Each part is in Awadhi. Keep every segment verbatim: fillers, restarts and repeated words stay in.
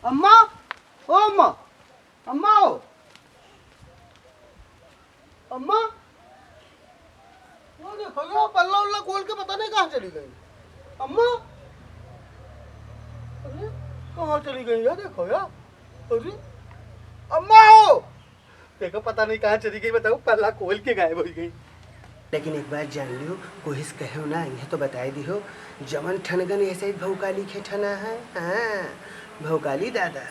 अम्मा, ओ अम्मा, अम्मा हो, अम्मा, वो देखो, ये पल्ला उल्ला खोल के पता नहीं कहाँ चली गई। अम्मा, अरे, कहाँ चली गई यार? देखो यार, अरे, अम्मा हो, देखो, पता नहीं कहाँ चली गई, बताओ, पल्ला खोल के गायब हो गई। लेकिन एक बात जान लियो, कोई से कहो ना, इहे तो बताई दिहो, जवन ठनगन ऐसे ही भौकाली के ठना है, हाँ, भौकाली दादा।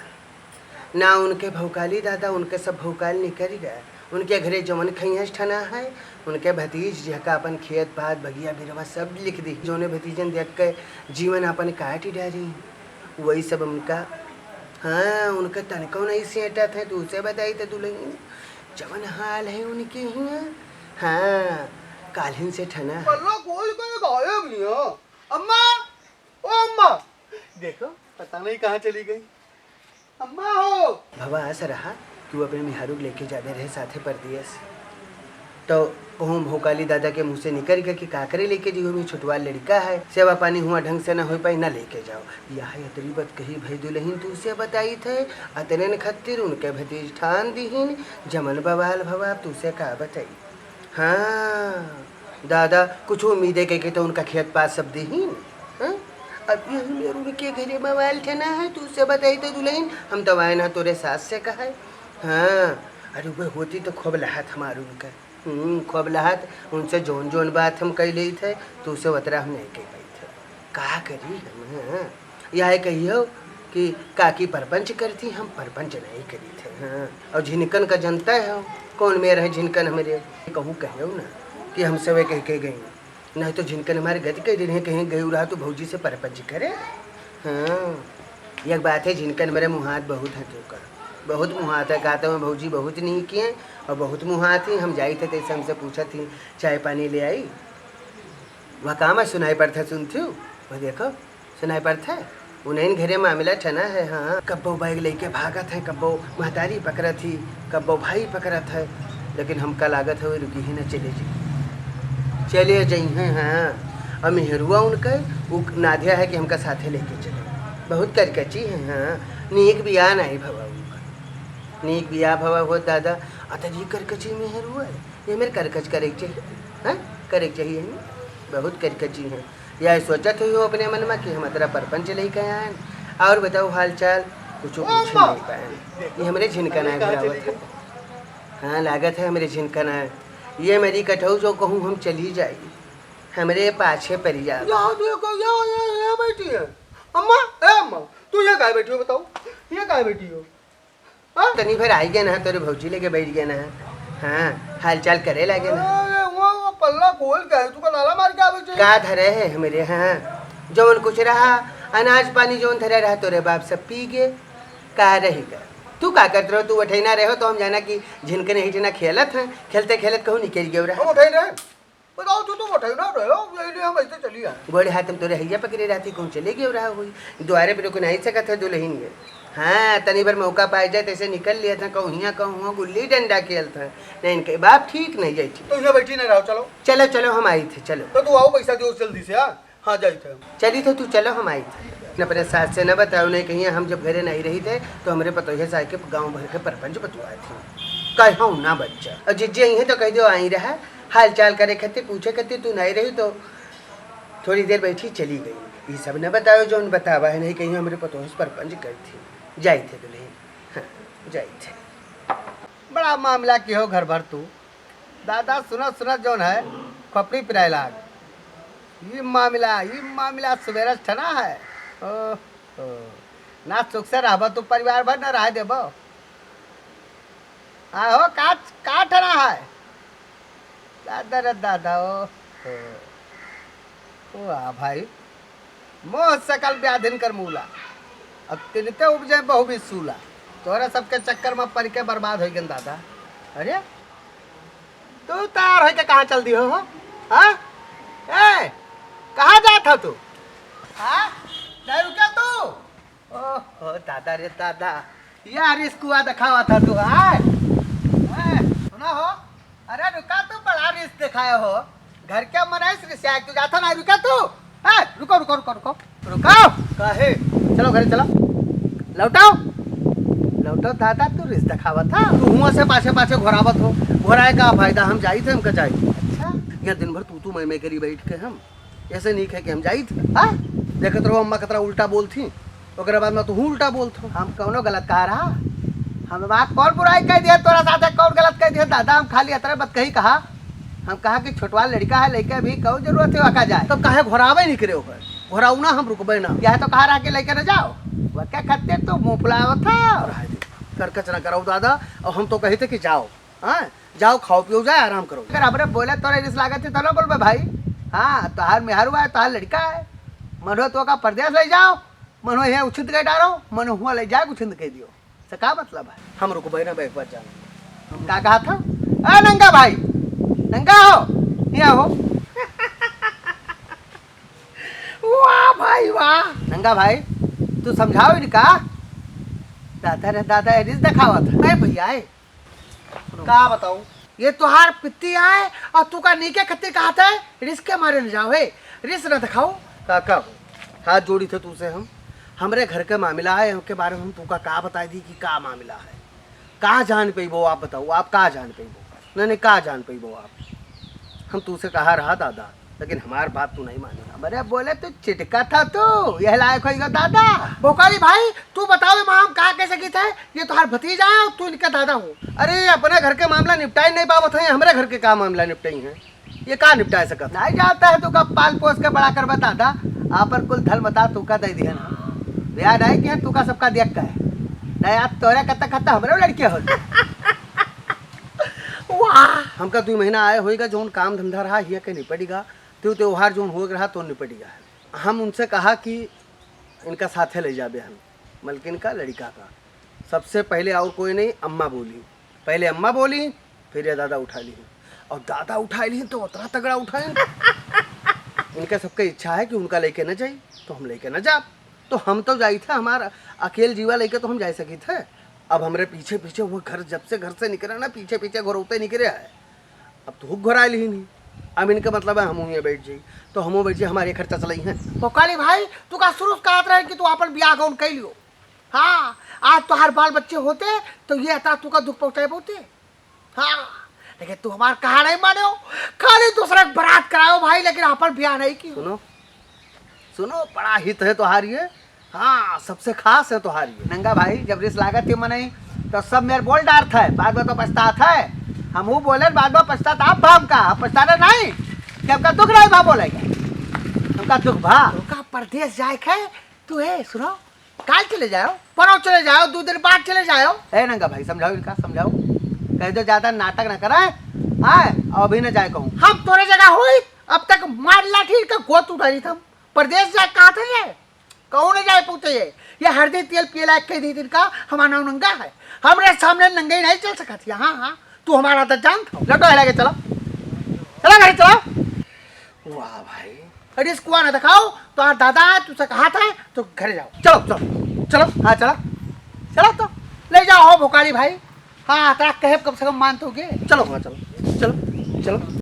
ना उनके भौकाली दादा, उनके सब भौकाल निकल गए। उनके घरे जवन खइहस ठना है, उनके भतीज, जेहका अपन खेत पात, बगिया बिरवा सब लिख दी, जौने भतीजन देख के जीवन अपन काट डारी, वही सब उनका, हाँ, उनका तनकौ नहीं सेटत है। तू से बताई तो दुल्हन, जवन हाल है उनके हियाँ, हाँ, काल्हिन से ठना है। पल्ला खोल के गायब नहीं है। अम्मा, ओ अम्मा, देखो, पता नहीं कहाँ चली गई। अम्मा हो। भवा आस रहा कि वो अपने मेहरारू के लेके जाबे रहे साथे परदेस। तो कहूँ भौकाली दादा के मुँह से निकल गया कि का करे लेके जइहो, में छोटवा लड़का है, सेवा पानी हुआ ढंग से ना हो पाई, ना लेके जाओ। यह अतरी बात कही भई दुल्हन, तू से बताई थे, अतने न खातिर उनके भतीज ठान दीहिन, जमन बवाल भवा, तू से का बताई। हाँ, दादा, कुछ उम्मीदे कइके तो उनका खेत पात सब देहिन, हाँ? अब यही मेर उनके घरे मोबाइल ठना है, तू से बताई तो दुल्हन, हम तो आए ना तोरे सास से कहे। हाँ, अरे वो होती तो खूब लहात हमार उनका, हम्म, खूब लहात, उनसे जौन जौन बात हम कह लेई थे, तू से उतरा हम नहीं कह पाई थे। का करी हम, हाँ? यह कहियो कि काकी परपंच करती, हम परपंच नहीं करी थे, हाँ। और झिनकन का जनता है, कौन मेर है झिनकन हमरे, कहूँ कहो ना कि हमसे वे कह के गई, नहीं तो झिनकन हमारे गति कह रही है, कहीं गई रहा तो भौजी से परपंच करे, हाँ। एक बात है, झिनकन मेरे मुहात बहुत है, तू का बहुत मुहात है, कहते हैं भौजी बहुत नहीं किए और बहुत मुहात ही। हम जाई थे तैसे हमसे पूछत ही, चाय पानी ले आई, वह काम है सुनाई पड़त है, सुनती हूँ, वह देखो। सुनाई पड़त है? उन्हें घरे मामला ठना है, हाँ। कब्बो बैग लेके भागत है, कब्बो महतारी पकड़त ही, कब्बो भाई पकड़त है, लेकिन हमका लागत है वो रुकी ही न, चले जाई, चले जाई हैं, हाँ। और मेहरुआ उनके उ नाध्या है कि हमका साथे लेके चले। बहुत करकची है, हाँ। नीक बियाह नहीं भवा उनका, नीक बियाह भवा हो दादा। अतरी करकची मेहरुआ है, ये मेरे करकच करे के चाहिए, हाँ, करे के चाहिए, बहुत करकची है। यह सोचत हुई हो अपने मन में कि हम अतरा परपंच लेके आएन। और बताओ हाल चाल, कुछ ओ पूछ अम्मा! नहीं पाएन। ये हमरे झिनकन आए घुरावत है। हाँ, लागत है हमरे झिनकन आए। ये मेरी कटऊ जो कहूँ हम चली जाई, हमरे पाछे पड़ी जाए। यहाँ देखो, यहाँ, यहाँ, यहाँ बैठी है। अम्मा, ए अम्मा, तू यहाँ काहे बैठी हो बताओ? यहाँ काहे बैठी हो? हाँ? तनी भर आई गए ना, तोरे भौजी लेके बैठ गए ना। हाँ, हाल चाल करे लागे ना। अरे, वो, वो पल्ला खोल के आई, तू का लाला मार के आवे छे? का धरे है हमरे, हाँ? जौन कुछ रहा, अनाज पानी जौन धरे रहा, तोरे बाप सब पी गए। का रही का? तू का करत रहो? तू उठैना रहो तो हम जाना कि झिनकन हिटना खेलत हैं, खेलते खेलत कहूँ निकल गए रहा। हम उठैना रहे। बताओ, तू तो उठैना रहो, यही लिए हम ऐसे चली आए। गोड़े हाथ में तोरे हैया पकड़े रहती, कहूँ चले गए रहा हुई। द्वारे पे रुक नहीं सकत है दुल्हन में। हाँ, तनी भर मौका पाए जाए, तैसे निकल लिया था, कहूँ हियाँ, कहूँ हुआँ, गुल्ली डंडा खेल था। नहीं, इनके बाप ठीक नहीं जाए थी। तो यहाँ बैठी नहीं रहो, चलो। चलो, चलो, हम आई थे, चलो। तो तू आओ, पैसा दियो जल्दी से, हाँ? हाँ, जाई थे। चली थे, तू चलो, हम आई थे। न अपने सास से न बताओ, नहीं कहिए, हम जब घरे नहीं रही थे, तो हमरे पतोहिया से आके गाँव भर के परपंच बतुआ थी। कहे हूँ ना बच्चा। और जिज्जी आई है तो कह दो, आई रहा, हाल चाल करे खातिर, पूछे खातिर, तू नहीं रही तो थोड़ी देर बैठी चली गई। ये सब न बताओ, जौन बतावा है, नहीं कहीं हमरे पतोह से परपंच कर थी। जाई थे दुल्हन, हाँ, जाई थे। बड़ा मामला की हो घर भर तू। दादा, सुनत सुनत जौन है, खोपड़ी पिराए लाग। ई मामला, ई मामला सुबेरे से ठना है। ओहो, ना सुख से रहबो तू परिवार भर, ना रह देबो। आहो, का, का ठना है? दादा रे दादा, ओहो। ओ आ भाई, मोह सकल व्याधिन कर मूला। अब तिनते उपजे बहु भी सूला। तोहरे सबके चक्कर में पड़ के बर्बाद हो गए दादा। अरे, तू तैयार होके कहाँ चल दी हो, हो? हाँ? ए, कहाँ जात हो तू? हाँ? नहीं रुके तू? ओहो, दादा रे दादा, यह रिस्कुआ दिखावा था तू, हाँ? ए, सुना हो? अरे रुका तू, बड़ा रिस्क दिखाया हो। घर के मनाइस रिस्क तू जाता ना, रुका तू। ए, रुको, रुको, रुको, रुको, रुको। काहे? चलो घरे चलो। लौटाओ, लौटाओ दादा, तू रिस देखावत हा। तू हुआ से पाछे पाछे घोरावत हो, घोराए का फायदा? हम जाइत है, हमका जाए। अच्छा, यहाँ दिन भर तू तू मैं मैं करी बैठ के हम ऐसे नहीं कहे कि हम जाइत है। हाँ? देखत रहो अम्मा कतरा उल्टा बोलती, ओकरे बाद में तू उल्टा बोलत हो। हम कौनो गलत कहा रहा? हम बात कौन बुराई कह दिया तोरा साथे, कौन गलत कह दिया दादा? हम खाली अतरे बात कही कहा, हम कहा कि छोटवा लड़का है, लइके अभी कौन जरूरत है वका जाए? तब काहे घोरावे नहीं करे हो? घोराऊ ना, हम रुकबे ना। यह तो कहा रहा कि लइके न जाओ, वके खत्ते तू मुंह फुलावत था। रहे दे, कर कचरा कराओ दादा, और हम तो कही थे कि जाओ, हाँ, जाओ खाओ पियो जाए आराम करो। अगर हमरे बोले तोरे रिस लागत है तो ना बोलबे भाई। हाँ, तोहार मेहरुआ है, तोहार लड़का है, मनो तो का परदेस ले जाओ, मनो यहाँ उछिंद के डारो, मनो हुआ ले जाए उछिंद के दियो। से का मतलब है? हम रुकबे ना, एक बार जान। का कहा था? ए नंगा भाई, नंगा हो, यहाँ हो। वाह भाई वाह। नंगा भाई, तू समझाओ इनका। दादा रे दादा, ये रिस देखावत है। ए भैया, ए। का बताऊं? ये तोहार पित्ती आए और तू का नीके खत्ती कहा था, रिस के मारे न जाओ, हे, रिस न देखाओ। काका हो, हाथ जोड़ी थे तू से हम, हमरे घर के मामला है, हमके बारे में हम तू का का बताई दी कि का मामला है? का जान पेबो आप बताओ, आप का जान पेबो? नहीं, नहीं, का जान पेबो आप? हम तू से कहा रहा दादा, लेकिन हमार बात तू नहीं माने। हमरे बोले तू चिटका था तू, यह लायक होइगा दादा। भोकाली भाई, तू बताओ, माँ हम का कह सकी थे? ये तोहार भतीजा है और तू इनका दादा हो। अरे, अपने घर के मामला निपटाई नहीं पावत है, हमरे घर के का मामला निपटाई है? ये का निपटाए सकत? नहीं जाता है, तू का पाल पोस के बड़ा करबा दादा, आपन कुल धन बता तू का दे दिहन हम। ब्याह नहीं किया, तू का सबका देख का है। नहीं, आप तोरे कत्ता खत्ता हमरे लड़के हो। वाह! हमका दुई महीना आए होइगा, जौन काम धंधा रहा, हिया के निपटिगा, त्यो त्योहार जौन हो रहा, तो निपटिगा। हम उनसे कहा कि इनका साथे ले जाबे हम, मलकिन का लड़का का। सबसे पहले और कोई नहीं, अम्मा बोली। पहले अम्मा बोली, फिर ये दादा उठा ली। और दादा उठा ली तो उतना तगड़ा उठाए। इनका सबके इच्छा है कि उनका लेके न जाई, तो हम लेके न जाब। तो हम तो जाई थे, हमार अकेल जीवा लेके तो हम जा सकी थे। अब हमरे पीछे पीछे वो घर, जब से घर से निकले ना, पीछे पीछे घुरौते निकले है। अब तू घुरा ली नहीं, अब इनका मतलब है हम हुए बैठ जाई, तो हमो बैठ जाई, हमारे खर्चा चलाई है। भोकाली भाई, तू का शुरू से कहत रहे कि तू अपन बियाह गौन कर लियो। हाँ, आज तोहार बाल बच्चे होते तो ये अता तू का दुख पहुंचाए पौते। हाँ, लेकिन तू हमार कहा नहीं माने हो, खाली दूसरे के बारात कराओ भाई, लेकिन अपन बियाह नहीं की। सुनो, सुनो, बड़ा हित है तोहार ये। हाँ, सबसे खास है तोहार ये। नंगा भाई, जब रिस लागत थी मनई, तो सब मेर बोल डारत है, बाद में तो पछतात है। हमहू बोले, बाद में पछतात आप भाम का, हम पछताने नहीं, कि हमका दुख नहीं भा बोलेगा, हमका दुख भा। हमका परदेस जाए के, तू है, सुनो, काल चले जाओ, परसों चले जाओ, दो दिन बाद चले जाओ। ए नंगा भाई, समझाओ इनका, समझाओ, कह दो ज्यादा नाटक ना कराए। हाँ, अभी ना जाए कहूँ। हम तोरे जगह होई, अब तक मार लाठी का गोत उठाई थम। परदेस जाए कहा थे ये? कहूँ न जाए पौते ये। ये हरदी तेल पिए लायक कह दी इनका, हमारा नाम नंगा है। हमरे सामने नंगे नहीं चल सकत है। हाँ, हाँ, तू हमारा तो जानत हो। लटो है लगे, चलो, चलो घरे चलो। वाह भाई, अरे इसको ना दिखाओ, तो आज दादा है, तुझसे कहा था, तो घरे जाओ। चलो, चलो, चलो, हाँ चलो, चलो तो ले जाओ हो भोकाली भाई। हाँ, तोरा कहे कम से कम मान तो के। चलो, हाँ, चलो, चलो, चलो।